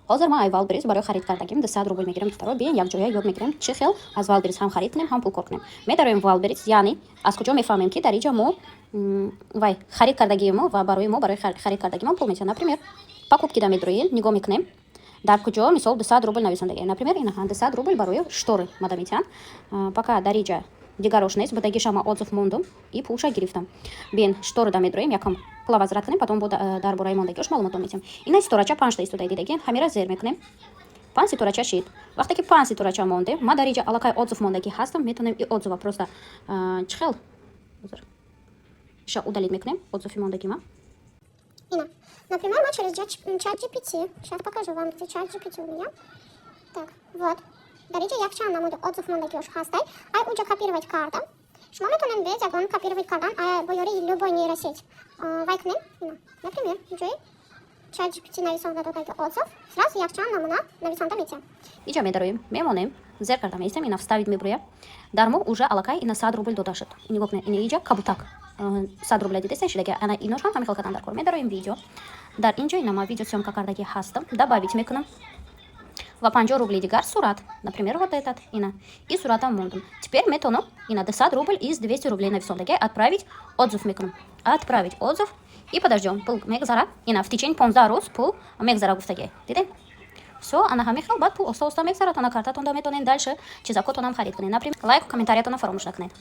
Ҳозир ман ай Валберис барои харид кардагим 200 рубл мегирам. Духтаро, биен, якҷоя ёд мегирем, чӣ хел аз Валберис ҳам харид кунем, ҳам пул кор кунем. Медароем Валберис, яъне аз куҷо мефаҳмем, ки дар иҷа мо вай харид кардагии мо ва барои мо, барои харид кардагимо пул метиҳанд? Например, покупки да медроем, нигоҳ мекунем, дар куҷо, мисол, 200 рубл нависондаги. Например, инаҳа, 200 рубл барои шторы мада метиҳанд. Пока дар иҷа дигарош нест, будагиша ма отзыв мондум и пулша гирифтам. Бин, шторы да медроем, якам пула возврат кунем, потом бо дар бораи мондагиош маълумотон метиҳам. Ина ситорача панҷта истодаи, дидаги, ҳамира зер мекунем, панҷ ситорача шид. Вақте ки панҷ ситорача мондем, ма дар иҷа аллакай отзыв мондагӣ ҳастам, метавонем и отзыва просто чӣ хел иша удалить мекунем, отзыви мондагима. Ина. Например, мы через чат GPT. Сейчас покажу вам, где чат GPT у меня. Так, вот. Дар иҷа якчанд намуди отзыв мондагиош ҳастай. Ай уҷа копировать кардам. Шумо метавонед без ягон копировать кардан бо ёрии любой нейросеть вай кунем. Ина. Например, ҷои чат GPT нависонда додаги отзыв, сразу якчанд намуна нависонда метиҳам. Иҷа медароем, мемонем, зер карда меистем, ина вставить мебуря. Дар мо уже аллакай ина 100 рубл дода шуд. Нигоҳ кунед, ина иҷа кабутак 100 рубля дидеста шидаги. Ана инош ҳам ҳамин хел кардан дар кор. Медароем видео, дар инҷо ина ма видео съёмка кардаги ҳастам, добавить мекунам ва 50 рубли дигар сурат, например, вот этот, ина и суратам мондум. Теперь метавонам, ина, 200 рубль из 200 рублей нависондаги, отправить отзыв мекунам, отправить отзыв и подождем, пул мегзара. Ина, в течение 15 рӯз пул мегзара гуфтаги, дидем. Все, ана ҳамин хел баъд пул оста оста мегзарад, ана картатонда метавонед дальше чизакотонам харид кунед. Например, лайку, комментариятонро фаромӯш накунед.